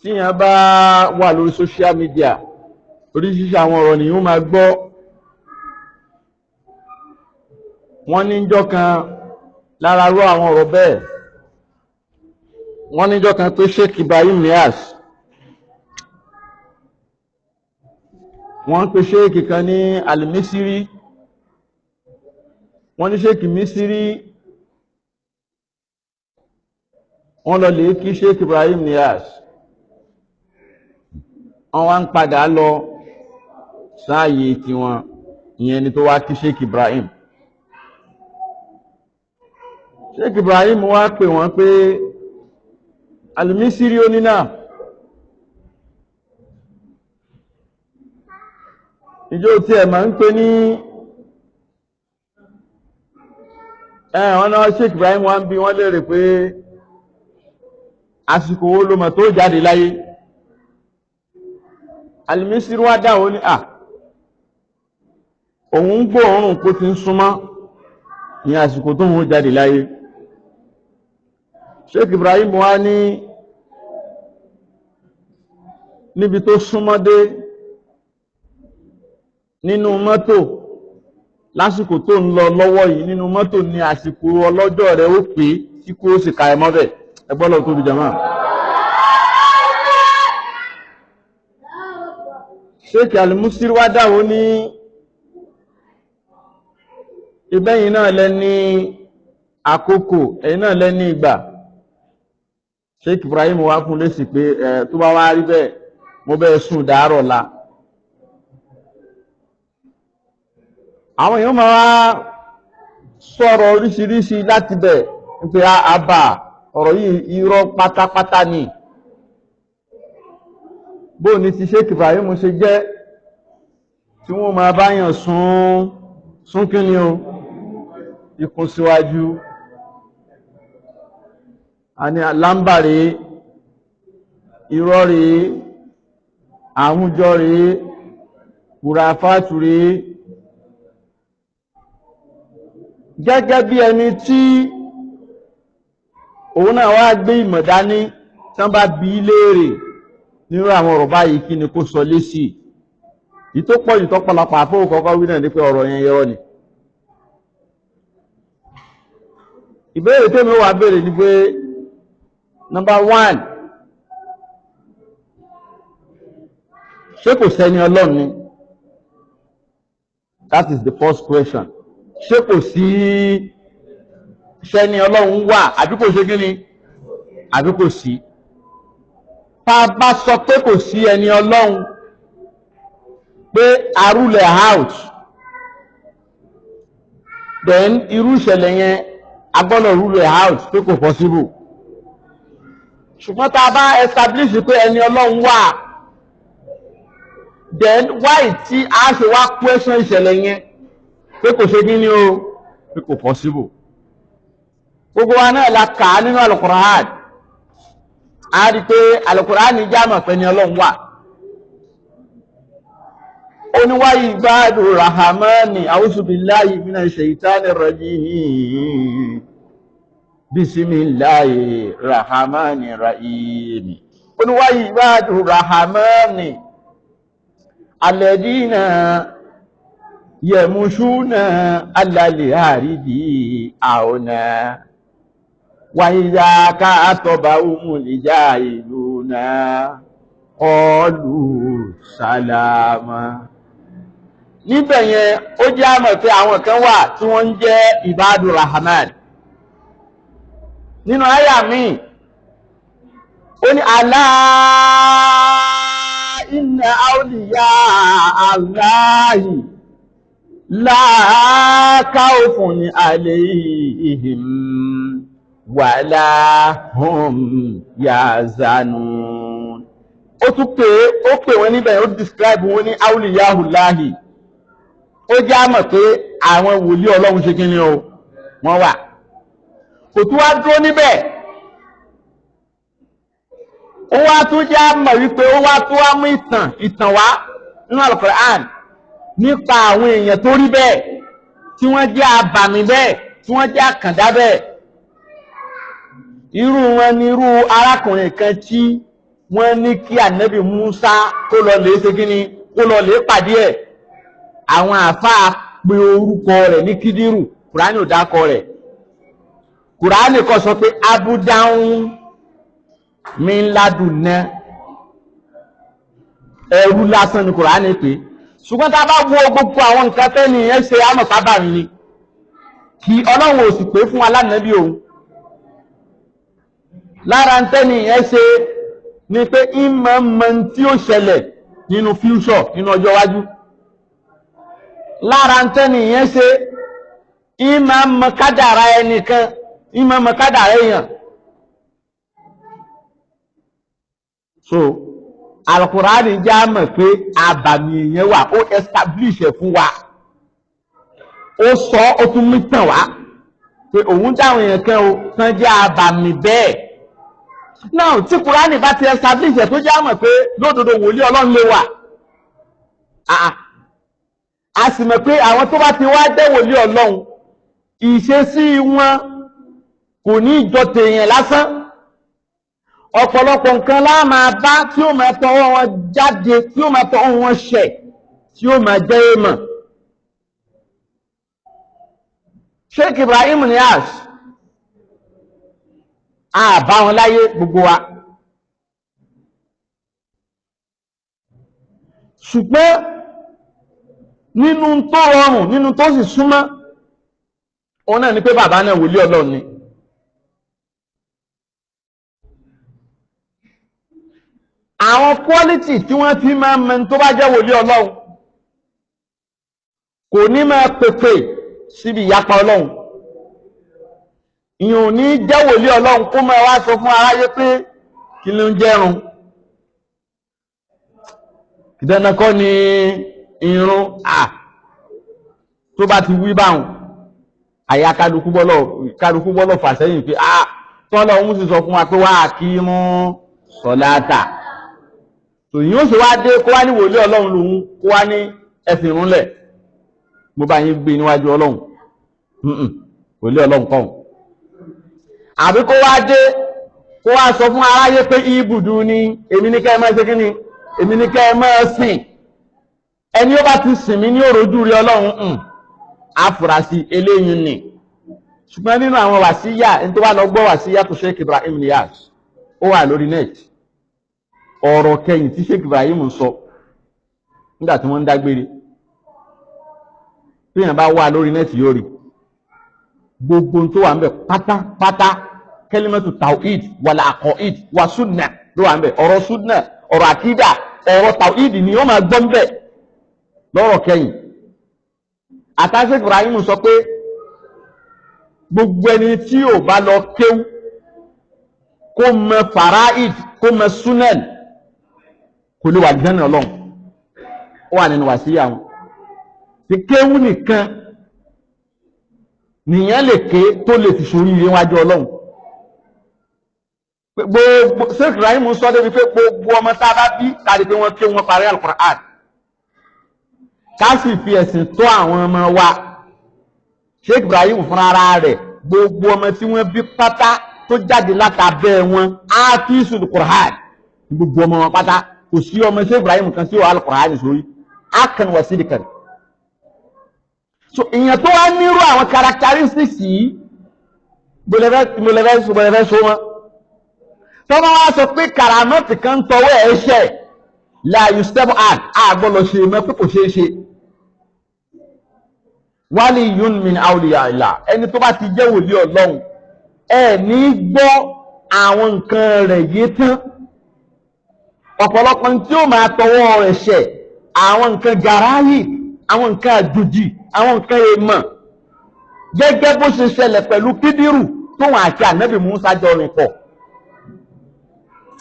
Tíyàn bá wà lórí social media, oríṣiríṣi àwọn ọ̀rọ̀ nìyí máa gbọ́. Wọ́n níjọ́ kan lára rú àwọn ọ̀rọ̀ bẹ́ẹ̀, wọ́n níjọ́ kan pé Sheikh Ibrahim Niass, wọ́n pe Sheikh kan ní Al-Misri, wọ́n ní Sheikh Misri, wọ́n lọ lè kí Sheikh Ibrahim Niass, wọ́n wá ń padà lọ sáàyè tiwọn, ìyẹn ni tó wá kí Sheikh Ibrahim. Sheikh Ibrahim wá pè wọ́n pé Al-Misri onínà, ìjọ tí ẹ̀ máa ń pè ní ẹ̀wọ̀n náà. Sheikh Ibrahim wá ń bi wọ́n léèrè pé àsìkò wo ló mọ̀ tó jáde láyé? Al-Misri wá dáhùn ní à òun ń gbóòórùn kó ti ń súnmọ́ ní àsìkò tó ń jáde láyé. Sheikh Ibrahim wá ní níbi tó súnmọ́ dé nínú mọ́tò lásìkò tó ń lọ lọ́wọ́ yìí, nínú mọ́tò ní àsìkò ọlọ́jọ́ rẹ̀ ó pé tí kó sì ka ẹ mọ́bẹ̀. Ẹgbọ́lọ̀ tó bí jama. Sheikh Al-Misri wá dáwó ní ìbẹ́yìn náà lẹ ní àkókò, ẹ̀yin náà lẹ ní ìgbà. Sheikh Ibrahim wá fún lésì pé ẹ̀ tó bá wá rí bẹ́ẹ̀, mo bẹ́ẹ̀ sùn dàárọ̀ la. Àwọn èèyàn máa wá sọ̀rọ̀ oríṣiríṣi láti bẹ̀ pé àbà ọ̀rọ̀ yìí irọ́ pátápátá ni. Bóò ní ti Sheikh Ibrahim ṣe jẹ́ tí wọ́n máa báyàn sún kí ni o, ikùn síwájú. A ní lámbà rèé, irọ́ rèé, àwùjọ rèé, kùràfáàtù rèé. Gẹ́gẹ́ bí ẹni tí òun náà wá gbé ìmọ̀ dání, tí wọ́n bá bi í léèrè nírú àwọn ọ̀rọ̀ báyìí, kí ni kó sọ lésì? Èyí tó pọ̀ jù tọ́pọ̀lọpọ̀ àfọwọ́ kọ́kọ́ wí náà ní pé ọ̀rọ̀ yẹn irọ́ ni. Ìbéèrè tèmi wà béèrè ni pé number one, ṣé kò sẹ́ni Ọlọ́run ni? That is the first question. Ṣé kò sí sẹ́ni Ọlọ́run wà àbí kò ṣe kí ni? Àbí kò sí? Tá a bá sọ pé kò sí ẹni Ọlọ́run, pé arúlẹ̀ out, then irú ìṣẹ̀lẹ̀ yẹn agbọ́dọ̀ rúlẹ̀ out pé kò possible. Ṣùgbọ́n tá a bá establish pé ẹni Ọlọ́run wà, then why tí a ṣe wá question ìṣẹ̀lẹ̀ yẹn pé kò ṣe kí ni o, pé kò possible? Gbogbo wa náà la kà á nínú Al-Qur'an, a rí pé Al-Qur'an ní jáàmù pé ní Ọlọ́run wà. Oníwáyé ibadu rahamani a'udhu billahi minash shaitani rajim, bisimilahi rahamani rahim. Oníwáyé ibadu rahamani alladina yẹmúṣúná alàlẹ́ àrídì àọ̀nà wàyíyá ká àtọ̀bà òmùlẹ̀já ìlú náà kọlù sàlámà. Níbẹ̀ yẹn ó jẹ́ àmọ̀ pé àwọn kan wà tí wọ́n ń jẹ́ ìbádù rahman. Nínú àyà míì ó ní alá inna awliya Allahi la khawfun alayhim wala hum yazanun. Ó tún pé ó pè wọ́n níbẹ̀, ó describe wọ́n ní awliyahullahi. Ó jẹ́ àmọ̀ pé àwọn wòlíì Ọlọ́run ṣe kí ni o, wọ́n wà. Kò tún wá dúró níbẹ̀, ó wá tún jẹ́ àmọ̀ wípé ó wá tún wá mú ìtàn wá nínú Al-Qur'an nípa àwọn èèyàn tó rí bẹ́ẹ̀, tí wọ́n jẹ́ abàmì bẹ́ẹ̀, tí wọ́n jẹ́ àkàndá bẹ́ẹ̀. Irú wọn ni irú arákùnrin kan tí Wọ́n ní kí ànábì Musa kó lọ lè ṣe kí ni, kó lọ lè pàdé ẹ̀. Àwọn àfáà pe orúkọ rẹ̀ ní Kídírù, Kùránì ò dákọ rẹ̀. Kùránì kò sọ pé abudáhùn mi ńlá dùn náà, ẹrú lásán ni Kùránì pé. Ṣùgbọ́n tá a bá wo gbogbo àwọn nǹkan tẹ́ni ẹ ṣe, àmọ̀sábà ni kí Ọlọ́run ò sì pé fún alánàbí òun. Lára ń tẹ́ni ẹ ṣe ni pé ìmọ̀ mọ̀ tí ó ṣẹlẹ̀ nínú future, nínú ọjọ́ iwájú. Lára ń tẹ́ni ẹ ṣe, ìmọ̀ mọ̀ kádàrá ẹnìkan, ìmọ̀ mọ̀ kádàrá èèyàn. So Al-Qur'ani jẹ́ àmọ̀ pé àbàmì èèyàn wà, ó establish ẹ̀ fún wa, ó sọ, ó tún mí tàn wá pé òun dáhùn èèyàn kan o tán jẹ́ àbàmì bẹ́ẹ̀. Náà tí Kùránì bá ti establish ẹ̀ tó jẹ́ àmọ̀ pé lódodo wòlíì Ọlọ́run lè wà, a sì mọ̀ pé àwọn tó bá ti wá jẹ́ wòlíì Ọlọ́run, ìṣesí wọn kò ní jọ tèèyàn lásán. Ọ̀pọ̀lọpọ̀ nǹkan la máa bá tí ó máa tọwọ́ wọn jáde, tí ó máa tọwọ́ wọn ṣẹ̀, tí ó máa jẹ́ èèmọ̀. Sheikh Ibrahim Niass, a bá wọn láyé gbogbo wa, ṣùgbọ́n nínú tó rọrùn, nínú tó sì súnmọ́, òun náà ni pé bàbá náà wòlíì Ọlọ́run ni. Àwọn quality tí wọ́n fi máa mọ tó bá jẹ́ wòlíì Ọlọ́run, kò ní máa pèpè síbi ìyapa Ọlọ́run. Ìyẹn ò ní jẹ́ wòlíì Ọlọ́run kó máa wá sọ fún aráyé pé kí ló ń jẹ́run, ìdáná kọ́ ni irun. À tó bá ti wí báwọn, àyà kálukú bọ́lọ̀ fà sẹ́yìn pé à tọ́lọ́ òun sì sọ fún wa pé wá kí mú sọ̀láàtà. Tòyìn ó sì wá dé kó wá ní wòlíì Ọlọ́run lòun, kó wá ní ẹ̀sìn ìrúnlẹ̀, mo bá yín gbé níwájú Ọlọ́run, wòlíì Ọlọ́run kọ́. Àbí kó wá dé kó wá sọ fún aráyé pé ibùdó ni èmi ní kẹ́ ẹ máa ṣe kí ni, èmi ní kẹ́ ẹ máa sìn, ẹni ó bá ti sìn mí ní òròjú rí Ọlọ́run, àfúrásì eléyìí ni. Ṣùgbọ́n nínú àwọn wàsíyà, ẹni tó bá lọ gbọ́ wàsíyà tó Sheikh Ibrahim Niass, ó wà lórí net, ọ̀rọ̀ kẹyìn tí Sheikh Ibrahim sọ nígbà tí wọ́n ń dágbére, tí èèyàn bá wà lórí net yóò rí gbogbo tó wà ń bẹ̀ pátápátá. Kẹlímẹ́tù tawhid wàlà àkọ́ìd wà súnà ló wà ń bẹ̀, ọ̀rọ̀ súnà, ọ̀rọ̀ àkídà, ọ̀rọ̀ tawhid ni wọ́n máa gbọ́ ń bẹ̀ lọ́rọ̀ kẹyìn. Àtàṣe Ibrahim sọ pé gbogbo ẹni tí ò bá lọ kéwú kó mọ faraid, kó mọ sunan, kò lè wà jẹ́nà Ọlọ́run. Ó wà nínú wàsíyà wọn ti kéwú nìkan nìyẹn lè ké tó lè fi sórí ilé wájú Ọlọ́run. Gbogbo Sheikh Ibrahim sọ débi pé gbogbo ọmọ tá a bá bí tàbí pé wọ́n ké wọn parí Al-Qur'an, ká sì fi ẹ̀sìn tó àwọn ọmọ wa. Sheikh Ibrahim fúnra ara rẹ̀, gbogbo ọmọ tí wọ́n bí pátá tó jáde látàbẹ́ wọn áfíìsù Qur'an, gbogbo ọmọ wọn pátá, kò sí ọmọ Sheikh Ibrahim kan sí wàhálà Qur'an sórí akan wà sí nìkan. So ìyẹn tó wá nírú àwọn characteristics yìí, gbọlẹ́fẹ́ so wọn tọ́mọ wá sọ pé kàràmọ́tì kan tọwọ́ ẹ̀ ṣẹ̀ la yustep art, àgbọ̀lọ̀ ṣe mọ́ pé kò ṣeé ṣe. Waliyyun min awliya illah, ẹni tó bá ti jẹ́ wòlíì Ọlọ́run, ẹ ní gbọ́ àwọn nǹkan rẹ̀ yé tán. Ọ̀pọ̀lọpọ̀ tí ó máa tọwọ́ rẹ̀ ṣẹ̀, àwọn nǹkan gàráyì, àwọn nǹkan àjòjì, àwọn nǹkan èèmọ̀, gẹ́gẹ́ bó ṣe ṣẹlẹ̀ pẹ̀lú Kídírù tóun àti ànábì Mùsá jọ rìn pọ̀.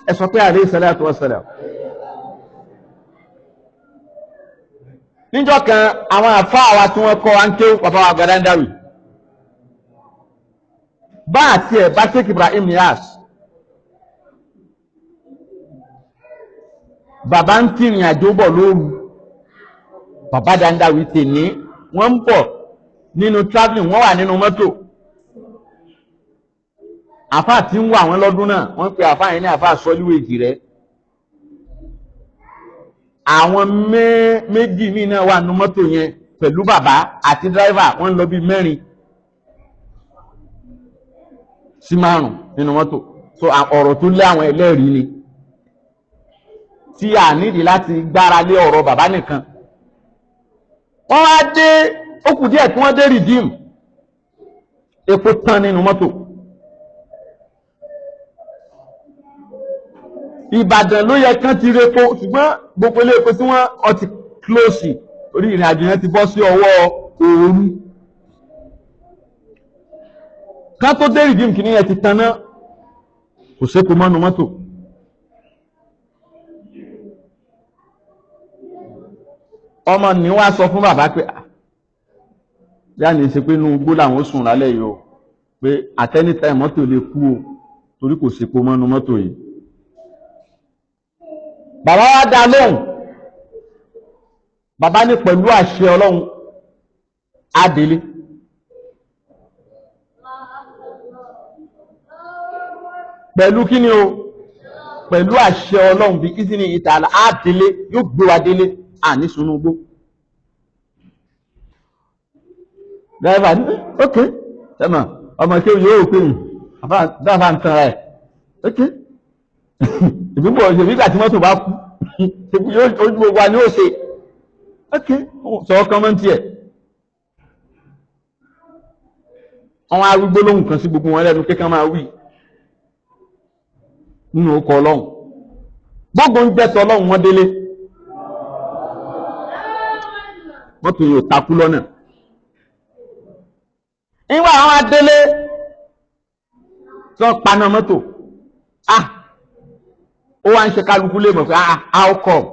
Ẹ sọ pé alayhi salatu wassalam. Níjọ́ kan àwọn àfáà wa tí wọ́n kọ́ wa ń kéwú, bàbá wa Gbadandawi, bá àti ẹ̀ bá Sheikh Ibrahim Niass, bàbá ń tìrìn àjò bọ̀ lóru, bàbá Dandawi tè ní wọ́n ń bọ̀ nínú travelling, wọ́n wà nínú mọ́tò. Àfáà tí ń wà wọ́n lọ́dún náà, wọ́n pe àfáà yẹn ní àfáà sọ́líwèjì rẹ̀. Àwọn méjì míì náà wà nínú mọ́tò yẹn pẹ̀lú bàbá àti dráìvà, wọ́n ń lọ bí 4 sí 5 nínú mọ́tò. So ọ̀rọ̀ tó lé àwọn ẹlẹ́rìí ni tí a nídìí láti gbára lé ọ̀rọ̀ bàbá nìkan. Wọ́n wá dé, ó kù díẹ̀ kí wọ́n dé Redeem, epo tán nínú mọ́tò. Ìbàdàn ló yẹ kán ti repo, ṣùgbọ́n gbogbo ilé epo tí wọ́n ọtí close, orí ìrìn àjò yẹn ti bọ́ sí ọwọ́ òru. Kán tó dé Redeem kìíní yẹn ti taná, kò sépo mọ́nu mọ́tò. Ọmọ ní wá sọ fún bàbá pé yá ní ṣe pé inú igbó làwọn ó sùn lálẹ́ yìí o, pé at any time mọ́tò lè kú o, torí kò sépo mọ́nu mọ́tò yìí. Bàbá wa dá lóhùn, bàbá ní pẹ̀lú àṣẹ Ọlọ́run á délé. Pẹ̀lú kí ni o? Pẹ̀lú àṣẹ Ọlọ́run bí kí sí ní ìtàlá á délé, yóò gbé wa délé, à ní sunú gbó. Dáìbà ní ok, sẹ́mà ọmọ kí o yóò pè mí, dáfà ń tanra ẹ̀, ok. Ìbíbọ̀ ṣèbí ìgbà tí mọ́tò bá kú, ojú gbogbo wa ni ó ṣe, ok, sọ ọkàn mọ́ tiẹ̀. Wọ́n á wí gbólóhùn kan sí gbogbo wọn lẹ́nu kékan máa wí nínú ọkọ̀ Ọlọ́run. Gbogbo ń jẹ́ tọ́lọ́run wọn délé. Mọ́tò yóò takú lọ́nà. Nígbà àwọn adélé tí wọ́n paná mọ́tò, ah, ó wá ń ṣe kálukú lè mọ̀ pé ah, how come?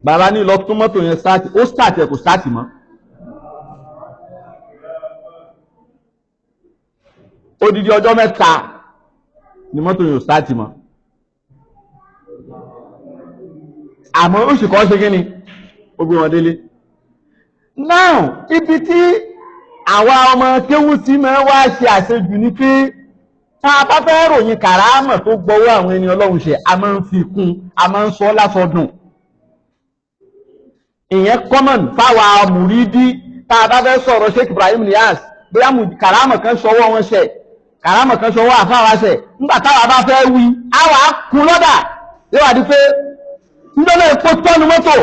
Bàbá ní lọ tún mọ́tò yẹn sáàtì, ó sáàtì ẹ̀ kò sáàtì mọ́. Odidi ọjọ́ 3 ni mọ́tò yẹn ò sáàtì mọ́. Àmọ́ ó sì kọ́ ṣe kí ni? Ó gbé wọn délé. Now, ibi tí àwa ọmọ kéwú tí máa wá ṣe àṣejù ni pé tá a bá fẹ́ ròyìn kàrámọ̀ tó gbọ́wọ́ àwọn ẹni Ọlọ́run ṣe, a máa ń fi kún, a máa ń sọ lásọdùn. Ìyẹn common fáwa mùrídí tá a bá fẹ́ sọ̀rọ̀ Sheikh Ibrahim Niass, bóyá kàrámọ̀ kan ṣọwọ́ wọn ṣe, kàrámọ̀ kan ṣọwọ́ àfáwa ṣe, nígbà táwa bá fẹ́ wí, àwa kún lọ́dà, yóò wá di pé nítorí epo tọ́nu mọ́tò,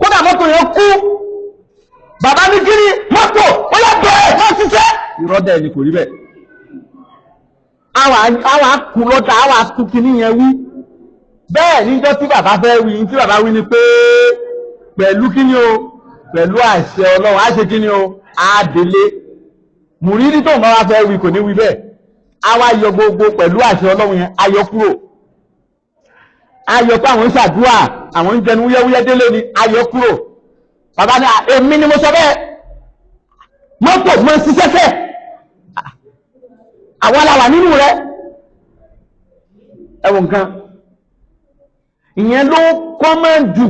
kódà mọ́tò yẹn kú, bàbá ní kiri mọ́tò ó yẹ bẹ̀rẹ̀ wọ́n ṣiṣẹ́. Ìrọ́dẹ̀ ni kò rí bẹ́ẹ̀. Àwa kún lọ́dà, àwa tún kíní yẹn wí. Bẹ́ẹ̀ níjọ́ tí bàbá fẹ́ wí, tí bàbá wí ni pé pẹ̀lú kíní o, pẹ̀lú àṣẹ Ọlọ́run, á ṣe kíní o, á délé. Mùrídí tó ń bá wa fẹ́ wí kò ní wí bẹ́ẹ̀. Àwa yọ gbogbo pẹ̀lú àṣẹ Ọlọ́run yẹn, á yọ kúrò. Á yọ pé àwọn ń ṣàdúrà, àwọn ń jẹnu wúyẹ́wúyẹ́ délé ni, á yọ kúrò. Bàbá ní èmi ni mo sọ bẹ́ẹ̀, mọ́tò mọ́ ṣiṣẹ́ fẹ́, àwa la wà nínú rẹ̀. Ẹ̀wọ̀n nǹkan ìyẹn ló kọ́mọ̀jù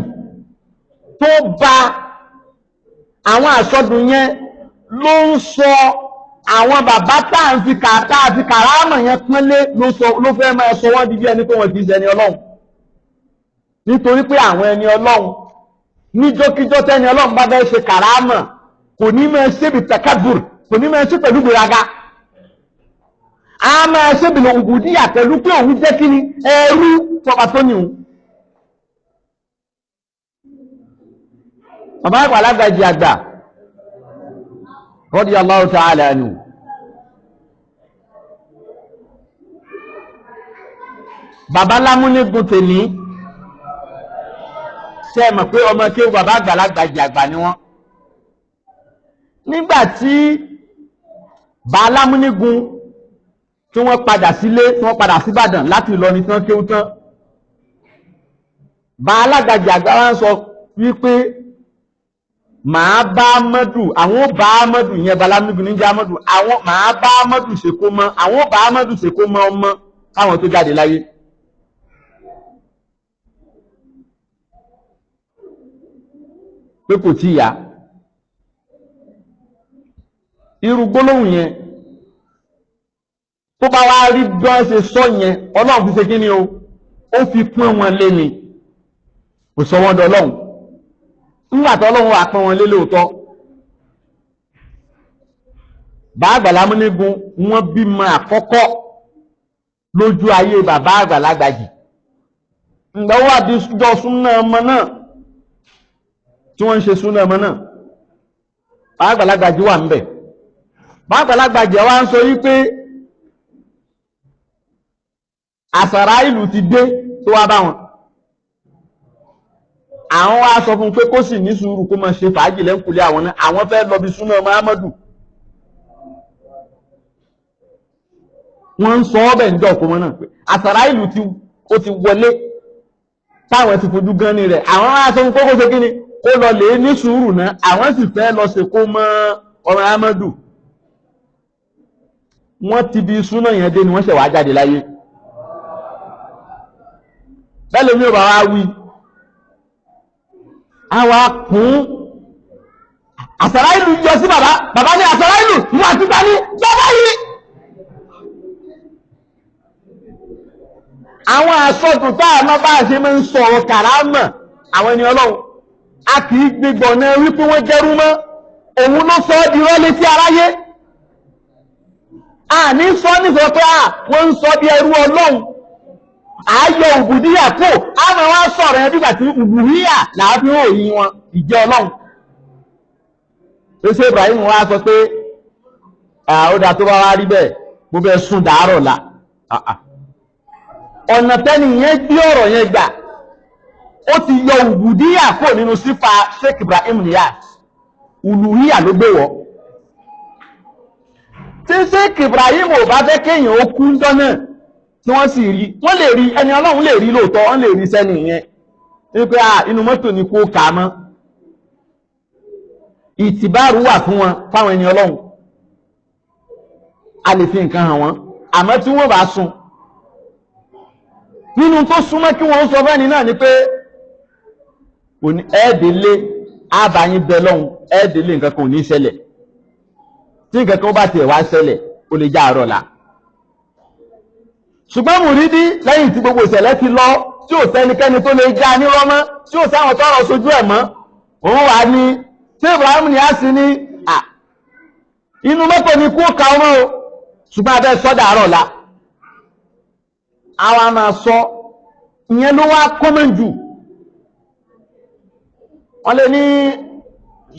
tó ba àwọn àsọdùn yẹn ló ń sọ àwọn bàbá tá à ń fi kàtá àti kàrámọ̀ yẹn pínlẹ̀ ló fẹ́ máa sọ wọ́n di bí ẹni pé wọ́n ti ṣe ẹni Ọlọ́run. Nítorí pé àwọn ẹni Ọlọ́run níjọ́kíjọ́ tẹ́ni Ọlọ́run bá fẹ́ ṣe kàrámọ̀ kò ní máa ṣe bí takabur, kò ní máa ṣe pẹ̀lú gbéraga, a máa ṣe bí ògùdíyà pẹ̀lú pé òun jẹ́ kí ni ẹrú tọba tó ní òun. Bàbá àgbà alágbàjì àgbà radiyallahu ta'ala anhu, bàbá lámúnigun tèní, ṣe mọ̀ pé ọmọ kí bàbá àgbàlagbàjì àgbà ni wọ́n. Nígbà tí bàbá lámúnigun tí wọ́n padà sílé, tí wọ́n padà síbàdàn láti Ìlọrin tí wọ́n kéwú tán, bàbá alágbàjì àgbà wá ń sọ wípé màá bá Amadu, àwọn bá Amadu yẹn balámúnigun níjà Amadu, àwọn màá bá Amadu ṣèkó mọ, àwọn bá Amadu ṣèkó mọ ọmọ káwọn tó jáde láyé. Pé kò tí yá irú gbólóhùn yẹn tó bá wá rí bí wọ́n ṣe sọ yẹn, Ọlọ́run fi ṣe kí ni o, ó fi pọ́n wọn lé ni. Kò sọ wọ́n dọlọ́hun. Nígbà tó Ọlọ́run wà pọ́n wọn lé lóòótọ́, bàbá àgbà Lámúnígun wọ́n bímọ àkọ́kọ́ lójú ayé bàbá àgbà Lágbàjì. Ǹgbà wà di jọ súnà ọmọ náà tí wọ́n ń ṣe súnà ọmọ náà, bàbá àgbà Lágbàjì wà ń bẹ̀. Bàbá àgbà Lágbàjì wa ń sọ yí pé àsàrà ìlú ti dé tó wá bá wọn. Àwọn wá sọ fún pé kó sì ní sùúrù, kó máa ṣe fàájì lẹ́ńkùlé àwọn náà, àwọn fẹ́ lọ bí súnà ọmọ Amadu. Wọ́n ń sọ ọ́ bẹ̀ ń jọ ọkùnrin náà pé àsàrà ìlú ó ti wọlé táwọn ti fojú gan ni rẹ̀. Àwọn wá sọ fún kókó ṣe kí ni kó lọ lè ní sùúrù náà, àwọn sì fẹ́ lọ ṣe kó mọ́ ọmọ Amadu. Wọ́n ti bí súnà yẹn dé ni wọ́n ṣẹ̀ wá jáde láyé. Bẹ́ẹ̀ lómi ò bá wá wí, àwa kún àsàrà ìlú yọ sí bàbá. Bàbá ní àsàrà ìlú mú àti ta ní bàbá yìí. Àwọn àsọdùn tá a máa bá a ṣe máa ń sọ̀rọ̀ kàrámà àwọn ẹni Ọlọ́run, a kì í gbégbọ̀n náà wípé wọ́n jẹ́rú mọ́. Òun ló sọ ọ́ di rọ́ létí aráyé. A ní sọ nísọ pé à wọ́n ń sọ bí ẹrú Ọlọ́run. Ààyò òbùdíyà kò á máa wá sọ̀rọ̀ ẹ bígbà tí òbùdíyà làáfin òyìn wọn ìjẹ́ Ọlọ́run. Ṣé Ibrahim wá sọ pé ó dáa tó bá wá rí bẹ́ẹ̀, mo fẹ́ sùn dàárọ̀ la. Ọ̀nà tẹ́ni yẹn gbé ọ̀rọ̀ yẹn gbà, ó ti yọ òbùdíyà kò nínú sífà Sheikh Ibrahim Niyas. Uluhiyya ló gbé wọ́. Tí Sheikh Ibrahim ò bá fẹ́ kéèyàn ó kú ńjọ́ náà tí wọ́n sì rí, wọ́n lè rí ẹni Ọlọ́run lè rí lóòótọ́, wọ́n lè rí sẹ́ni yẹn wípé à inú mọ́tò ni kó kà á mọ́. Ìtìbáàrú wà fún wọn, fáwọn ẹni Ọlọ́run, a lè fi nǹkan hàn wọ́n. Àmọ́ tí wọ́n bá sùn nínú tó súnmọ́ kí wọ́n sọ fẹ́ni náà ni pé ẹ̀ẹ́dẹ̀lé àbáyín bẹ lọ́hùn, ẹ̀ẹ́dẹ̀lé nǹkan kan ò ní ṣẹlẹ̀. Tí nǹkan kan bá tiẹ̀ wá ṣẹlẹ̀, ó lè já àárọ̀ la. Ṣùgbọ́n mùrídí lẹ́yìn tí gbogbo ìṣẹ̀lẹ̀ ti lọ, tí ò sẹ́nikẹ́ni tó lè já ní rọ́mọ́, tí ò sáwọn tọrọ sojú ẹ̀ mọ́, òun wà ní tí Ibrahim ní á sí ní à inú mọ́tò ni kú ka ọmọ o, ṣùgbọ́n abẹ́ sọ́dà àárọ̀ la. Àwa máa sọ ìyẹn ló wá kọ́mọ̀ jù. Wọ́n lè ní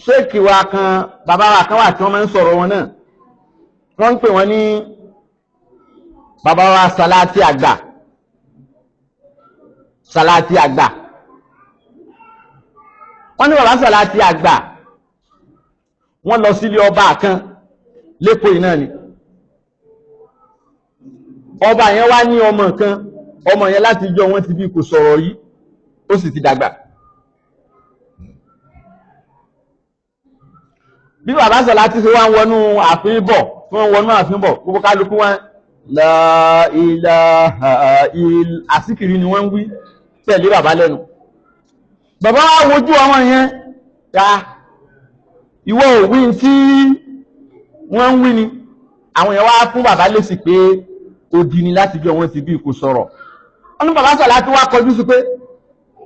ṣéèkì wa kan, bàbá wa kan wà tí wọ́n máa ń sọ̀rọ̀ wọn náà, wọ́n ń pè wọ́n ní bàbá wa Sàláàtì àgbà. Sàláàtì àgbà, wọ́n ní bàbá Sàláàtì àgbà wọ́n lọ sílé ọba kan lẹ́kọ̀ọ́ yìí náà ni. Ọba yẹn wá ní ọmọ kan, ọmọ yẹn láti jọ wọ́n ti bí kò sọ̀rọ̀ yìí, ó sì ti dàgbà. Bí bàbá Sàláàtì ṣe wá ń wọnú ààfin bọ̀, tí wọ́n wọnú ààfin bọ̀, gbogbo kálukú wọn la ilaha illa àsìkiri ni wọ́n ń wí tẹ̀lé bàbá lẹ́nu. Bàbá wa wojú ọmọ yẹn ta ìwọ òwí tí wọ́n ń wí ni. Àwọn yẹn wá fún bàbá lésì pé odi ni láti bí wọ́n ti bí kò sọ̀rọ̀. Wọ́n ní bàbá Sàláàtì wá kọjú sí pé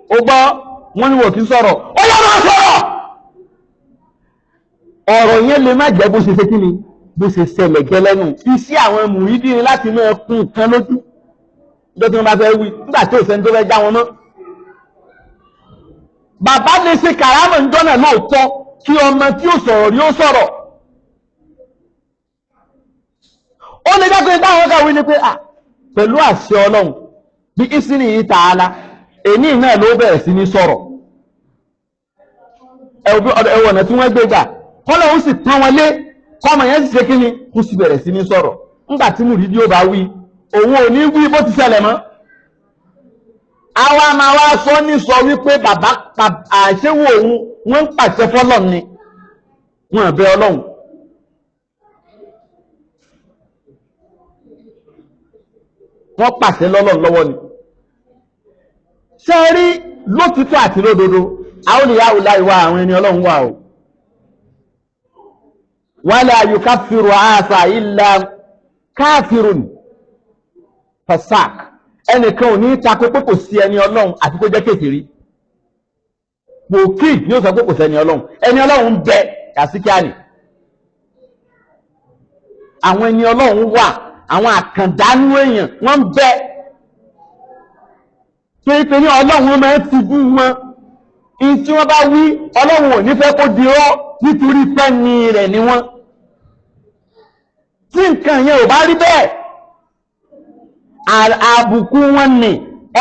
ó gbọ́ wọ́n ní wò kí sọ̀rọ̀, ó yẹ máa sọ̀rọ̀. Ọ̀rọ̀ yẹn lè má jẹ́ bó ṣe ṣe kí ni bó ṣe ṣẹlẹ̀ gẹ́lẹ́nu. Iṣẹ́ àwọn mùrídìí ni láti máa kún nǹkan lójú lọ́jọ́ tí wọ́n bá fẹ́ wí, nígbà tí òsèǹ tó fẹ́ já wọn mọ́. Bàbá lè ṣe kàrámọ̀ ńjọ́ náà lóòótọ́ kí ọmọ tí ó sọ̀rọ̀ rí ó sọ̀rọ̀. Ó lè jẹ́ pé táwọn kàwé ni pé à pẹ̀lú àṣẹ Ọlọ́run bí ìsìn yìí tààlà èní náà ló bẹ̀rẹ̀ sí ní sọ̀rọ̀. Ẹ̀wọ̀n ọ̀nà tí wọ́n gbé gbà kọ́lọ̀ ó sì pọ́n wọn lé, kọ́mọ yẹn sì ṣe kí ni kó sì bẹ̀rẹ̀ sí ní sọ̀rọ̀. Ńgbà tí mùrídìí ó bá wí, òun ò ní wí bó ti ṣẹlẹ̀ mọ́. Àwa máa wá sọ ní sọ wípé bàbá àṣewò òun wọ́n ń pàṣẹ fọ́lọ́run ni, wọ́n bẹ Ọlọ́run. Wọ́n pàṣẹ lọ́lọ́run lọ́wọ́ ni. Ṣé rí lótìtọ́ àti lódodo, àwọn olùyàwó láì wá àwọn ẹni Ọlọ́run wà o. Wala yukaffiru àṣà illa káfírùn fasak. Ẹnìkan ò ní takò pé kò sí ẹni Ọlọ́run àti kó jẹ́ kèfèrí. Pòkì ni ó sọ pé kò sẹ́ni ọlọ́run. Ẹni ọlọ́run ń bẹ kàsíkíánì. Àwọn ẹni ọlọ́run wà, àwọn àkàndánú èèyàn wọ́n ń bẹ. Pé pé ní ọlọ́run máa ń tijú wọn. In tí wọ́n bá wí, ọlọ́run ò ní fẹ́ kó di ọ́ nítorí pẹ́ni rẹ̀ ni wọ́n. Tí nǹkan yẹn ò bá rí bẹ́ẹ̀, àbùkù wọn ni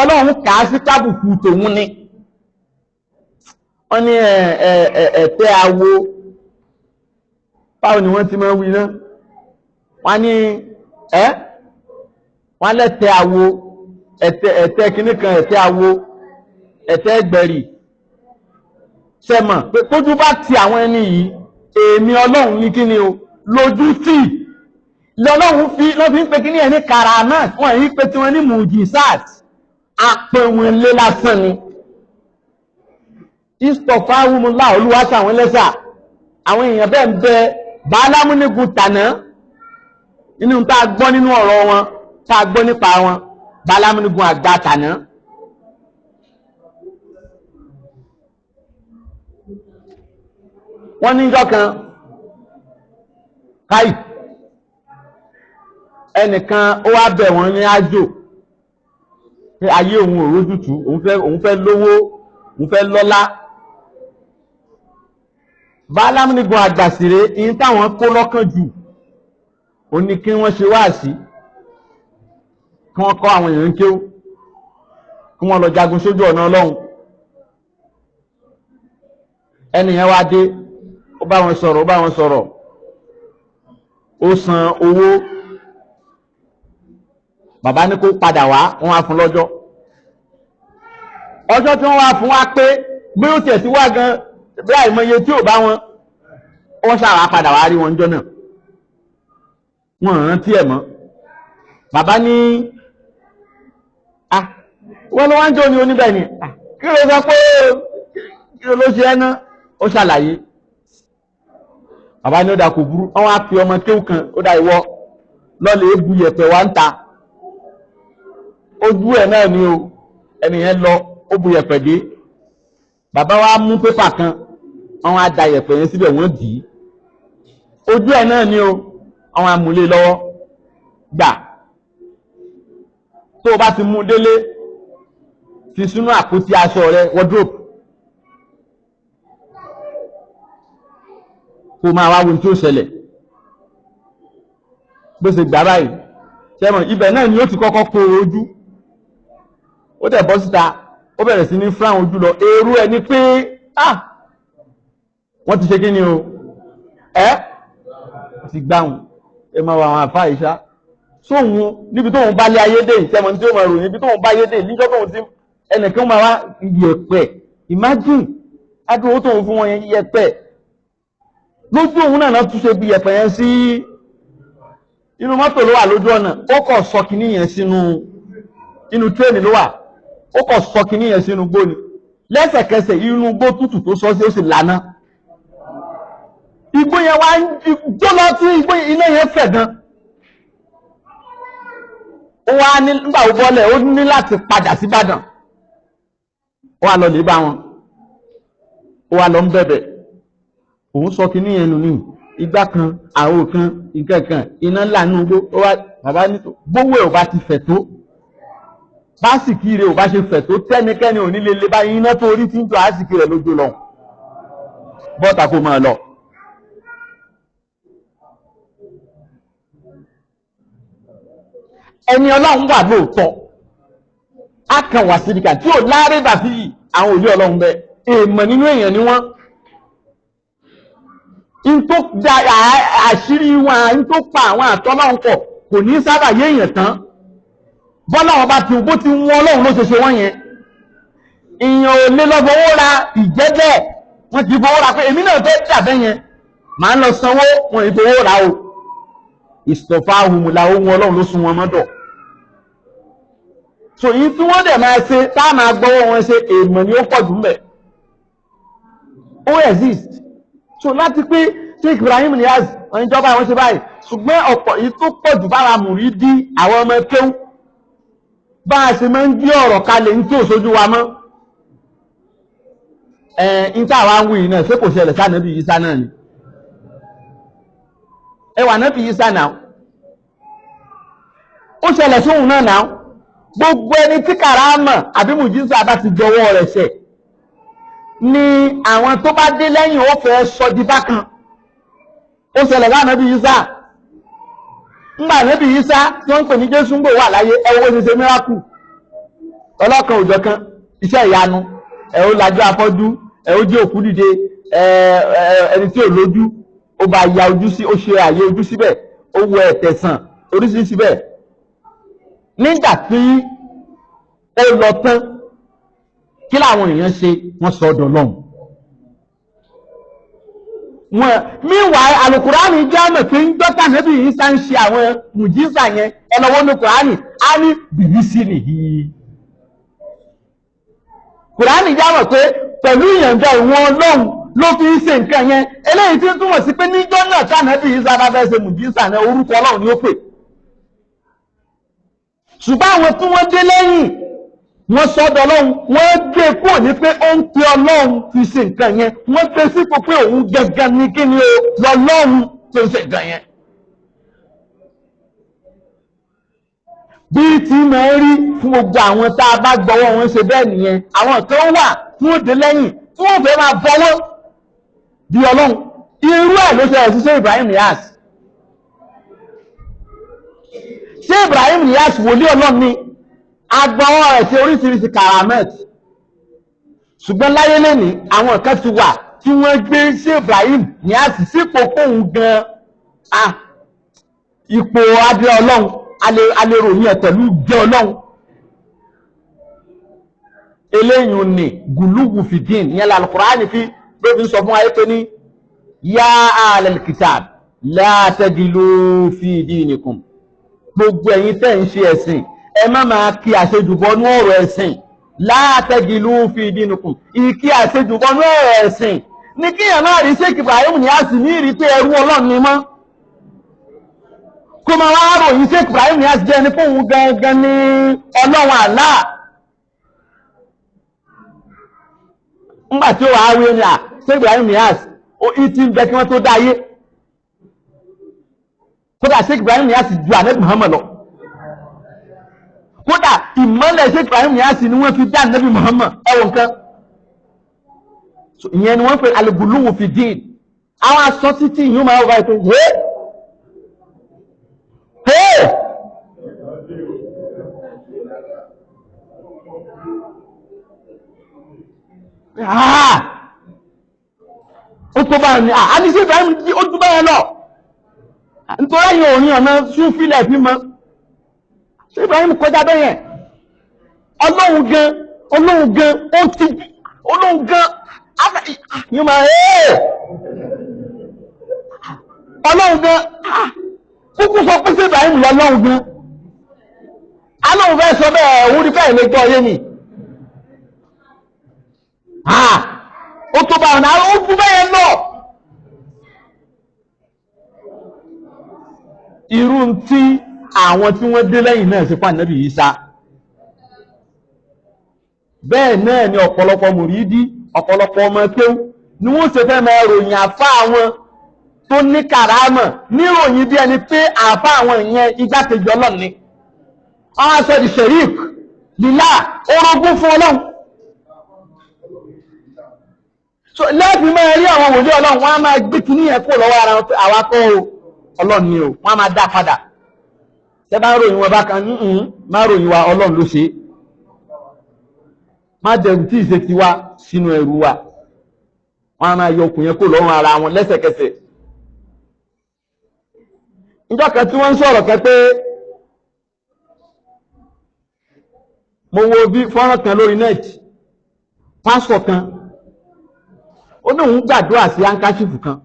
ọlọ́run kà á sí kábùkù tòun ni. Wọ́n ní ẹ̀tẹ́ awo, báwo ni wọ́n ti máa wí náà? Wọ́n ní ẹ́ wọ́n lẹ́tẹ̀ awo, ẹ̀tẹ́ kìíní kan, ẹ̀tẹ́ awo, ẹ̀tẹ́ ẹgbẹ̀rì. Sẹ́mọ̀ pé tójú bá ti àwọn ẹni yìí, èmi ọlọ́run ní kíni o, lójú tì lọ́lọ́run fi lọ́ fi ń pe kíní ẹ̀ ní karamat, wọ́n yìí pé tí wọ́n ní mujisat, apẹ̀wọ̀n lé lásán ni. Istọ̀fà wúmúlá olúwa sàwọn lẹ́sà, àwọn èèyàn bẹ́ẹ̀ ń bẹ bálámúnigun tàná nínú tá a gbọ́ nínú ọ̀rọ̀ wọn, tá a gbọ́ nípa wọn, bálámúnigun àgbà tàná. Wọ́n ní ìjọ kan káì ẹnìkan ó wá bẹ̀ wọ́n ní ájò pé ayé òun ò rójútùú, òun fẹ́ lówó, òun fẹ́ lọ́lá. Bálámúnigun àgbàsìrè ìyí táwọn kó lọ́kàn jù ó ní kí wọ́n ṣe wáàsí, kí wọ́n kọ́ àwọn èèyàn kéwú, kí wọ́n lọ jagun sójú ọ̀nà Ọlọ́run. Ẹnìyẹn wá dé, ó bá wọn sọ̀rọ̀, ó bá wọn sọ̀rọ̀, ó san owó. Bàbá ní kó padà wá, wọ́n wá fún lọ́jọ́. Ọjọ́ tí wọ́n wá fún wa pé bí ó tiẹ̀ ti wá gan bí àìmọye tí ò bá wọn, wọ́n ṣàwá padà wá rí wọn jọ náà. Wọ́n rántí ẹ̀ mọ́. Bàbá ní ah wọ́n ló wá ń jó ní oníbẹ̀ ni, kí ló sọ pé kí ló ṣe ẹ́ ná? Ó ṣàlàyé. Bàbá ní ó dà kò burú, wọ́n wá pe ọmọ kéwù kan, ó dà ìwọ lọ́lẹ̀ ébu yẹ̀pẹ̀ wá ń ta. Ojú ẹ̀ náà ni o, ẹnìyẹn lọ, ó bu yẹ̀pẹ̀ dé. Bàbá wa mú pépà kan, wọ́n wá da yẹ̀pẹ̀ yẹn síbẹ̀, wọ́n dì í. Ojú ẹ̀ náà ni o, àwọn amúlé lọ́wọ́ gbà. Tó o bá ti mú délé, fi sínú àpótí aṣọ rẹ, wardrobe. Kó máa wá wo ohun tí ó ṣẹlẹ̀. Bó ṣe gbà báyìí, ṣẹ́mọ̀ ibẹ̀ náà ni ó ti kọ́kọ́ kó ojú. Ó tẹ̀ bọ́ síta, ó bẹ̀rẹ̀ sí ní fúnra ojú lọ. Èrú ẹ ní pé ah wọ́n ti ṣe kí ni o? Ẹ́ ti gbáhùn. Ẹ máa wọ àwọn àfáà ìṣá. Sóhun níbi tóun bá lé ayé dé, ìṣẹ́mọ̀ tí ó máa ròyìn níbi tóun bá ayé dé, níjọ́ tóun ti ẹnìkan máa wá yẹ̀pẹ̀. Imagine adúró tóun fún wọn yẹn yẹ̀pẹ̀. Lójú òun náà tún ṣe bí yẹ̀pẹ̀ yẹn sí inú mọ́tò ló wà lójú ọ̀nà, ó kọ̀ sọ kìíní yẹn sínú inú tírẹ́nì ló wà, ó kọ̀ sọ kìíní yẹn sínú gbó ni. Lẹ́sẹ̀kẹsẹ̀ inú gbó tútù tó sọ sí ó sì lànà. Igbó yẹn wá ń jó lọ sí igbó iná yẹn fẹ̀ gan. Ó wá ní nígbà ó bọ́lẹ̀, ó ní láti padà sí Ìbàdàn. Ó wá lọ lè bá wọn. Ó wá lọ ń bẹ̀bẹ̀. Òun sọ kìíní yẹn nù ní igbá kan, àwo kan, nǹkan kan, iná ńlá nínú igbó. Ó wá bàbá ní gbówó ẹ̀ ò bá ti fẹ̀ tó. Básìkí rẹ̀ ò bá ṣe fẹ̀ tó, tẹ́nikẹ́ni ò ní lè lè bá iná tó orí tí ń jọ àsìkí rẹ̀ lójú lọ. Bọ́ta kó máa lọ. Ẹni ọlọ́run wà lóòótọ́, a kàn wá síbi kan tí ò láre bà sí àwọn òlé ọlọ́run bẹ́ẹ̀, èèmọ̀ nínú èèyàn ni wọ́n. In tó da àṣírí wọn, in tó pa àwọn àtọ́lọ́run pọ̀ kò ní sábà yé èèyàn tán. Bọ́lá bá ti bó ti wọ́n ọlọ́run ló ṣe ṣe wọ́n yẹn. Èèyàn ò lè lọ fowó ra ìjẹ́ bẹ́ẹ̀, wọ́n ti fowó ra pé èmi náà fẹ́ dà bẹ́ẹ̀ yẹn, màá lọ sanwó, wọn ì fowó ra o. Ìsọ̀fà ahùnmùlà ohun ọlọ́run ló sun wọn mọ́dọ̀. So yìí tí wọ́n dẹ̀ máa ṣe tá a máa gbọ́wọ́ wọn ṣe èèmọ̀ ni ó pọ̀ jù mbẹ̀. Ó exist. So láti pé Sheikh Ibrahim Niass wọn ìjọba àwọn ṣe báyìí, ṣùgbọ́n ọ̀pọ̀ yìí tó pọ̀ jù bára mùrídí àwọn ọmọ kéwú bá a ṣe máa ń gbé ọ̀rọ̀ kalẹ̀ ní tí ò sójú wa mọ́. Ẹ̀ ń tá àwa ń wí náà ṣé kò ṣẹlẹ̀ sànàbí Ìsá náà ni? Ẹ wà nàbí Ìsá náà, ó ṣẹlẹ̀ sóhun náà náà. Gbogbo ẹni tí kàrámà àbí mùjísà bá ti jọwọ́ rẹ̀ ṣẹ̀ ni àwọn tó bá dé lẹ́yìn ó fẹ́ sọ di bákan. Ó ṣẹlẹ̀ lánàbí Ìsá. Ńgbà nàbí Ìsá tí wọ́n ń pè ní Jésù ń gbò wà láyé, ẹwọ́ ṣe ṣe mírákù ọlọ́kan òjọ̀kan, iṣẹ́ ìyanu, ẹ̀ ó lajú afọ́jú, ẹ̀ ó jí òkú dìde, ẹni tí ò lójú ó bá ya ojú sí, ó ṣe àyè ojú síbẹ̀, ó wọ ẹ̀tẹ̀ sàn, oríṣiríṣi bẹ́ẹ̀. Nígbà tí ó lọ tán, kí làwọn èèyàn ṣe? Wọ́n sọ ọ̀dọ̀ lọ́hùn. Wọn meanwhile alukurani jẹ́ ọ̀nà tí ń dọ́tà níbi Ìsá ń ṣe àwọn mùjísà yẹn. Ẹ lọ́wọ́ ní kurani á ní bìbísí nìyí. Kurani jẹ́ ọ̀nà pé pẹ̀lú ìyànjọ ìwọ̀n Ọlọ́run ló fi ń ṣe nǹkan yẹn. Eléyìí tí ń túmọ̀ sí pé níjọ́ náà tànàbí Ìsá bá fẹ́ ṣe mùjísà náà, orúkọ Ọlọ́run ni ó pè. Ṣùgbọ́n àwọn tí wọ́n dé lẹ́yìn wọ́n sọ́dọ̀ Ọlọ́run, wọ́n gbé kúrò ní pé ó ń pe Ọlọ́run fi ṣe nǹkan yẹn, wọ́n gbé sípò pé òun gangan ní kí ni o lọ́lọ́run tó ń ṣe nǹkan yẹn. Bí tí máa ń rí fún gbogbo àwọn tá a bá gbọ́wọ́ wọn ṣe bẹ́ẹ̀ nìyẹn. Àwọn kan wà tí wọ́n dé lẹ́yìn tí wọ́n fẹ́ máa bọ́wọ́ bí Ọlọ́run. Irú ẹ̀ ló ṣẹlẹ̀ sí Sheikh Ibrahim Niass. Sheikh Ibrahim Niass wòlíì Ọlọ́run ni, agbọ́wọ́ rẹ̀ ṣe oríṣiríṣi karamet. Ṣùgbọ́n láyé lẹ́ni àwọn kan ti wà tí wọ́n gbé Sheikh Ibrahim Niass sípò kóhun gan ah ipò adé Ọlọ́run, aléròyìn ẹ̀ pẹ̀lú jẹ́ Ọlọ́run. Eléyìí ni gùlùgù fìdín ìyẹn l'Al-Qur'ani fi ló fi ń sọ fún wa pé ní yá ahlal kitab la tagilu fi dinikum. Gbogbo ẹ̀yin tẹ́ ń ṣe ẹ̀sìn, ẹ má máa kí àṣejùbọnú ọ̀rọ̀ ẹ̀sìn. La tagilu fi dinikum, ìkí àṣejùbọnú ọ̀rọ̀ ẹ̀sìn ní kíyàn máa rí Sheikh Ibrahim Niass ní ìrí pé ẹrú Ọlọ́run ni mọ́, kó máa wá ròyìn Sheikh Ibrahim Niass jẹ́ ní fóun gangan ní Ọlọ́run àlá. Ńgbà tí ó wàá wí ní à Sheikh Ibrahim Niass ó ti ń bẹ kí wọ́n tó dá ayé. Kódà Sheikh Ibrahim Niass ju Ànábì Muhammad lọ. Kódà ìmọ́lẹ̀ Sheikh Ibrahim Niass ni wọ́n fi dá Ànábì Muhammad. Ẹ̀wọ̀n kan ìyẹn ni wọ́n pè al-guluwu fi din. Àwọn aṣọ títí ìyún máa wọ́n báyìí pé hé hé ó tó báyìí ni a ní sí Ibrahim ó tó báyìí lọ, nítorí ẹ̀yìn òní ọ̀nà súnfílẹ̀ fi mọ́. Sí Ibrahim kọjá bẹ́yẹn. Ọlọ́run gan, Ọlọ́run gan, ó ti Ọlọ́run gan yóò máa ẹ́ Ọlọ́run gan kúkú sọ pé sí Ibrahim lọ́lọ́run gan. Alóhun fẹ́ sọ bẹ́ẹ̀, òun rí bẹ́ẹ̀ lè gbọ́ yé ni. Ó tó bá ọ̀nà ó kú bẹ́ẹ̀ lọ. Irú tí àwọn tí wọ́n dé lẹ́yìn náà ṣe fún Ànábì Ìsá. Bẹ́ẹ̀ náà ni ọ̀pọ̀lọpọ̀ mùrídí, ọ̀pọ̀lọpọ̀ ọmọ kéwú ni wọ́n ṣe fẹ́ máa ròyìn àfá àwọn tó ní kàrámọ̀ níròyìn bí ẹni pé àfá àwọn ìyẹn igbákejì Ọlọ́run ni. Wọ́n á sọ di sherik lílá orogún fún Ọlọ́run. So lẹ́ẹ̀fì máa rí àwọn wòlíì Ọlọ́run, wọ́n á máa gbé kíní yẹn kúrò lọ́wọ́ ara wọn pé àwa kọ́ o, Ọlọ́run ni o, wọ́n á máa dá padà. Tẹ́ bá ń ròyìn wọn bákan, má ròyìn wa, Ọlọ́run ló ṣe é. Má dẹrù tí ìṣe ti wá sínú ẹrù wa. Wọ́n á máa yọ okùn yẹn kúrò lọ́rùn ara wọn lẹ́sẹ̀kẹsẹ̀. Níjọ́ kan tí wọ́n ń sọ̀rọ̀ kan pé mo wo bí fọ́nrán kan lórí net, pásítọ̀ kan ó ní òun gbàdúrà sí hankachifu kan.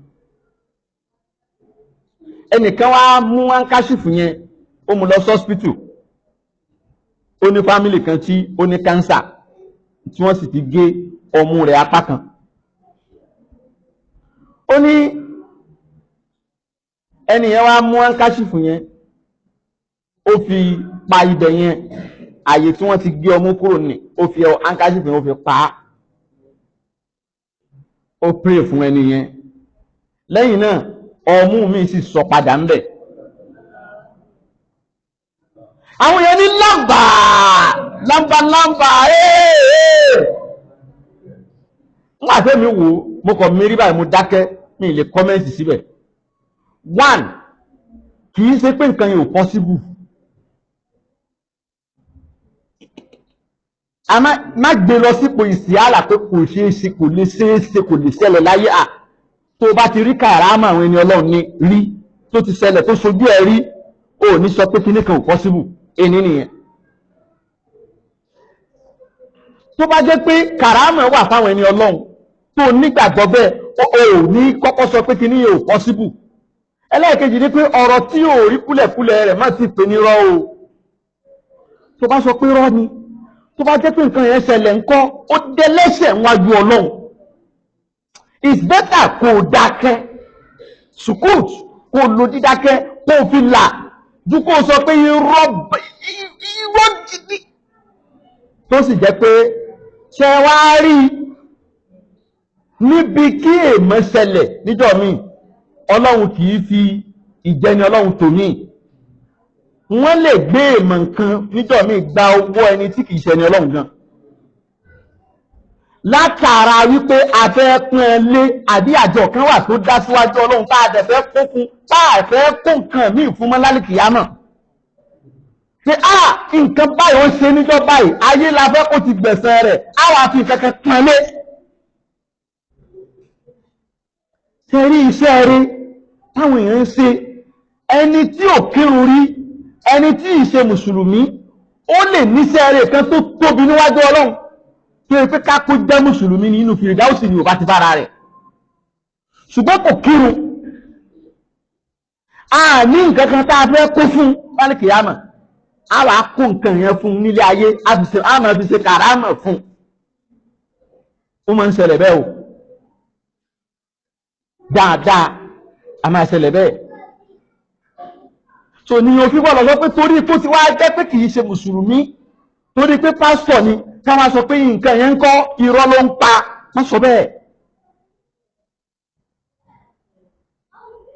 Ẹnìkan wá mú hankachifu yẹn, ó mú lọ sọ́spítù. Ó ní fámìlì kan tí ó ní kánsà tí wọ́n sì ti gé ọmú rẹ̀ apá kan. Ó ní ẹni yẹn wá mú hankachifu yẹn, ó fi pa ibẹ̀ yẹn, àyè tí wọ́n ti gé ọmú kúrò ní, ó fi hankachifu yẹn ó fi pa á. Ó pray fún ẹni yẹn. Lẹ́yìn náà ọmú mi sì sọ padà ń bẹ̀. Àwọn èèyàn ní lámbà lámbà lámbà ee. Nígbà tí èmi wò ó, mo kàn mi rí báyìí, mo dákẹ́, mi lè kọ́mẹ́ǹtì síbẹ̀. One, kì í ṣe pé nǹkan yẹn ò possible. A má gbé lọ sípò ìsìálà pé kò ṣeé ṣe, kò lè ṣeé ṣe, kò lè ṣẹlẹ̀ láyé. À tó o bá ti rí kàrámà àwọn ẹni Ọlọ́run ní rí tó ti ṣẹlẹ̀ tó ṣojú ẹ rí, o ò ní sọ pé kíní kan ò possible. Ẹni nìyẹn. Tó bá jẹ́ pé kàrámà wà fáwọn ẹni Ọlọ́run tó nígbàgbọ́ bẹ́ẹ̀, o ò ní kọ́kọ́ sọ pé kíní yẹn ò possible. Ẹlẹ́ẹ̀kejì ni pé ọ̀rọ̀ tí ò rí kúlẹ̀kúlẹ̀ rẹ̀ má ti pè ní rọ́ o. Tó bá sọ pé rọ́ ni, tó bá jẹ́ pé nǹkan yẹn ṣẹlẹ̀ ńkọ́, ó dẹ́lẹ́ṣẹ̀ níwájú Ọlọ́run. It's better kó o dákẹ́, sukut, kó o lo dídákẹ́, kó o fi là, ju kó o sọ pé irọ́ irọ́ gidi. Tó sì jẹ́ pé ṣe wá rí níbi kí èèmọ̀ ṣẹlẹ̀ níjọ́ míì, Ọlọ́run kì í fi ìjẹni Ọlọ́run tò míì. Wọ́n lè gbé èèmọ̀ nǹkan níjọ́ míì gba owó ẹni tí kì í ṣẹni Ọlọ́run gan. Látara wípé a fẹ́ pọ́n ẹ lé, àbí àjọ kan wà tó dá síwájú Ọlọ́run tá a dẹ̀ fẹ́ kó fún, tá a fẹ́ kó nǹkan míì fún mọ́ lálìkìyámọ̀. Ṣé a nǹkan báyìí ó ṣe níjọ́ báyìí, ayé la fẹ́ kó ti gbẹ̀san rẹ̀, á wàá fi nǹkan kan pọ́n lé. Ṣé rí iṣẹ́ rí táwọn èèyàn ń ṣe? Ẹni tí ò kírun rí, ẹni tí ì ṣe mùsùlùmí, ó lè níṣẹ́ rẹ̀ kan tó tóbi níwájú Ọlọ́run tó yẹ pé ká kó jẹ́ mùsùlùmí nínú fìrìdáùsì ni ò bá ti bára rẹ̀, ṣùgbọ́n kò kírun. A ní nǹkan kan tá a fẹ́ kó fún lálìkìyámà, a wà á kó nǹkan yẹn fún nílé ayé, a máa fi ṣe kàrámà fún. Ó máa ń ṣẹlẹ̀ bẹ́ẹ̀ o, dáadáa a máa ṣẹlẹ̀ bẹ́ẹ̀. So ní òfin bọ́ọ̀lù sọ pé torí tó ti wá jẹ́ pé kì í ṣe mùsùlùmí, torí pé pásítọ̀ ni, ká máa sọ pé nǹkan yẹn ń kọ́ irọ́ ló ń pa, má sọ bẹ́ẹ̀.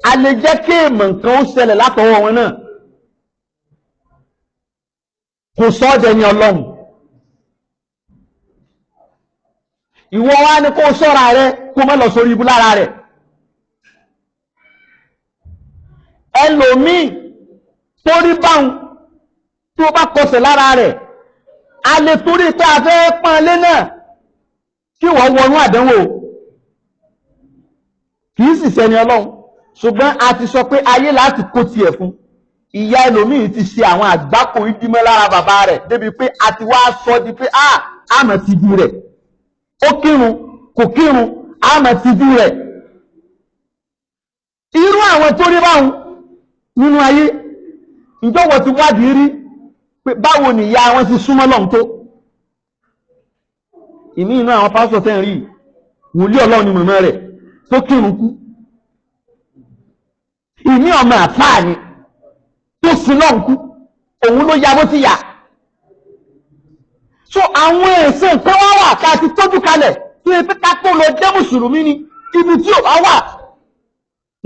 A lè jẹ́ kí èèmọ̀ nǹkan ó ṣẹlẹ̀ látọwọ́ wọn náà, kò sọ ọ́ dẹni Ọlọ́run. Ìwọ wá ní kó sọ́ra rẹ kó má lọ sórí ibú lára rẹ̀. Ẹlòmíì torí báwọn tó bá kọsẹ̀ lára rẹ̀, a lè torí pé a fẹ́ pọ́n lé náà kí wọ́n wọnú àdánwò, kì í sì ṣẹni Ọlọ́run. Ṣùgbọ́n a ti sọ pé ayé láti kó tiẹ̀ fún. Ìyá ẹlòmíì ti ṣe àwọn àgbákò ìdímọ́ lára bàbá rẹ̀ débi pé a ti wá sọ di pé a àmọ̀ ti ju rẹ̀, ó kírun kò kírun, àmọ̀ ti ju rẹ̀. Irú àwọn tó rí báwọn nínú ayé, ìjọwọ́ ti wádìí rí pé báwo ni ìyá wọn ti súnmọ́ lọ́hun tó? Ìmí inú àwọn pásítọ̀ tẹ́ ń rí, wòlíì Ọlọ́run ni mọ̀mọ́ rẹ̀ tó kírun kú. Ìmí ọmọ àfáà ni tó sin lọ́hun kú, òun ló ya bó ti yà. So àwọn èsè nǹkan wá wà ká ti tójú kalẹ̀ tó yẹ pé ká tó lọ jẹ́ mùsùlùmí ni, ibi tí ò bá wà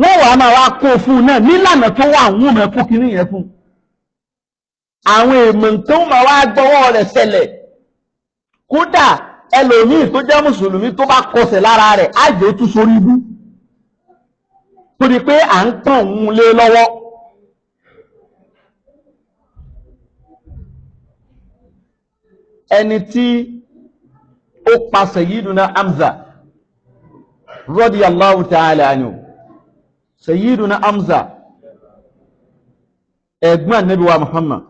wọ́n wà á máa wá kó fún un náà nílànà tó wà àwọn ọmọ ẹ̀kọ́ kìíní yẹn fún un. Àwọn èèmọ̀ tó máa wá gbọ́wọ́ rẹ̀ ṣẹlẹ̀. Kódà ẹlòmíì tó jẹ́ mùsùlùmí tó bá kọsẹ̀ lára rẹ̀ á jẹ́ ó tún sórí ibú, torí pé à ń pọ̀n òun lé lọ́wọ́. Ẹni tí ó pa Sayyiduna Hamza radiyallahu ta'ala anhu, Sayyiduna Hamza ẹ̀gbọ́n Ànábì wa Muhammad,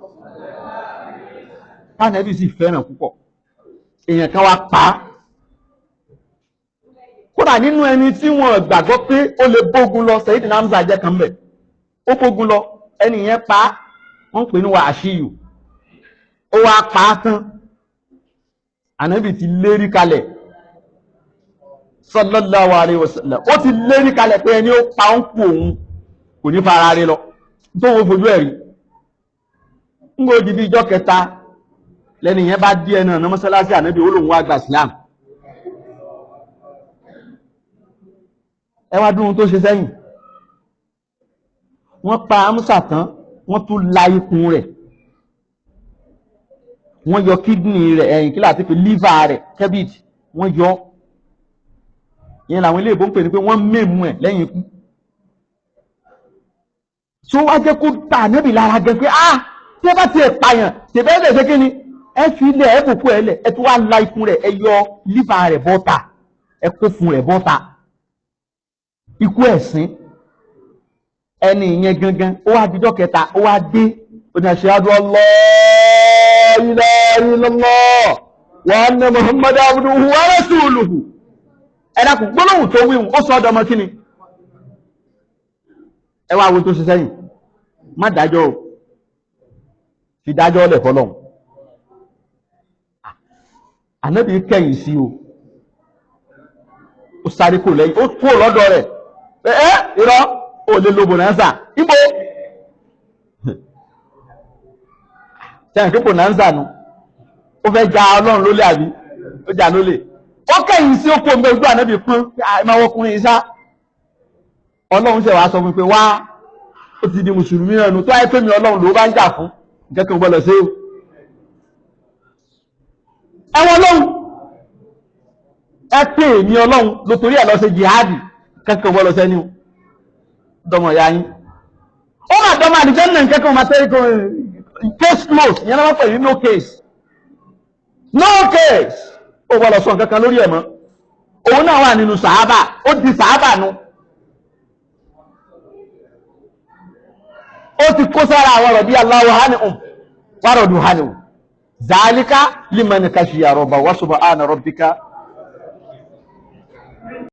Ànábì sì fẹ́ràn púpọ̀, èèyàn kan wá pa á. Kódà nínú ẹni tí wọ́n gbàgbọ́ pé ó lè bógun lọ, Sayyidina Hamza jẹ́ kan bẹ̀, ó bógun lọ, ẹni yẹn pa á, wọ́n pè ní Wàhíṣíyù, ó wá pa á tán. Ànábì ti lérí kalẹ̀ sallallahu alayhi wa sallam, ó ti lérí kalẹ̀ pé ẹni ó pa ń kú òun kò ní fara rí lọ, tó wọ́n fojú ẹ̀ rí. Ń gbòdì bí ijọ́ kẹta lẹ́ni yẹn bá dí ẹnu ọ̀nà mọ́sálásí Ànábì, ó lòun wá gba Islam. Ẹ wá dúró tó ṣe sẹ́yìn. Wọ́n pa Amúsà tán, wọ́n tún la ikùn rẹ̀, wọ́n yọ kídìní rẹ̀, ẹ̀yìn kí láti fi lífà rẹ̀, kẹ́bìtì wọ́n yọ. Ìyẹn làwọn ilé ìbò ń pè ní pé wọ́n mẹ́mú ẹ̀ lẹ́yìn ikú. Tó wá jẹ́ kó ta níbi lára gẹ pé ah, tí ẹ bá tiẹ̀ pààyàn tẹ̀bẹ́ lè ṣe kí ni, ẹ fi ilẹ̀ ẹ bùkún ẹ lẹ̀, ẹ tún wá la ikùn rẹ̀, ẹ yọ lífà rẹ̀ bọ́ta, ẹ kó fún rẹ̀ bọ́ta. Ikú ẹ̀sìn ẹni ìyẹn gangan. Ó wá dijọ́ kẹta, ó wá dé, ó ní ashhadu an la ilaha illallah wa anna muhammadan abduhu wa rasuluhu. Ẹ dákun, gbólóhùn tó wíhun, ó sọ ọdọmọ kí ni? Ẹ wá wo tó ṣe sẹ́yìn. Má dájọ́ o, fi dájọ́ lẹ̀ fọlọ́hun. Ànábì kẹ̀yìn sí o, ó sáré kò lẹ́yìn, ó kó lọ́dọ̀ rẹ̀. Ẹ irọ́, ó lè lo bonanza ibo sẹ́yìn pé bonanza nu, ó fẹ́ ja ọlọ́run lólè àbí ó jà lólè. Ó kẹ̀yìn sí, ó kó omi ojú ànábì pọ́n ìmọ̀wọ́kùnrin sá. Ọlọ́run ṣe wàá sọ fún pé wá, ó ti di mùsùlùmí náà nù, tó ayé pé mi ọlọ́run ló bá ń jà fún nǹkan kan gbọ́dọ̀ ṣe o. Ẹ̀wọ̀n ọlọ́run, ẹ pè mí ọlọ́run ló torí ẹ̀ lọ ṣe jihadi, kankan gbọ́dọ̀ ṣẹ́ni o, dọmọ ya yín ó mà dọmọ àdìjọ́ náà, nǹkan kan máa tẹ́lẹ̀ kan. Case close, ìyẹn náà wọ́n pè ní no case, no case. Ó gbọ́dọ̀ sọ nǹkan kan lórí ẹ̀ mọ́. Òun náà wà nínú sàábà, ó di sàábà nu. Ó ti kó sára àwọn ọ̀rọ̀ bí Allahu hanihum wa radu hanihum zalika liman khashiya rabbahu wa subhana rabbika.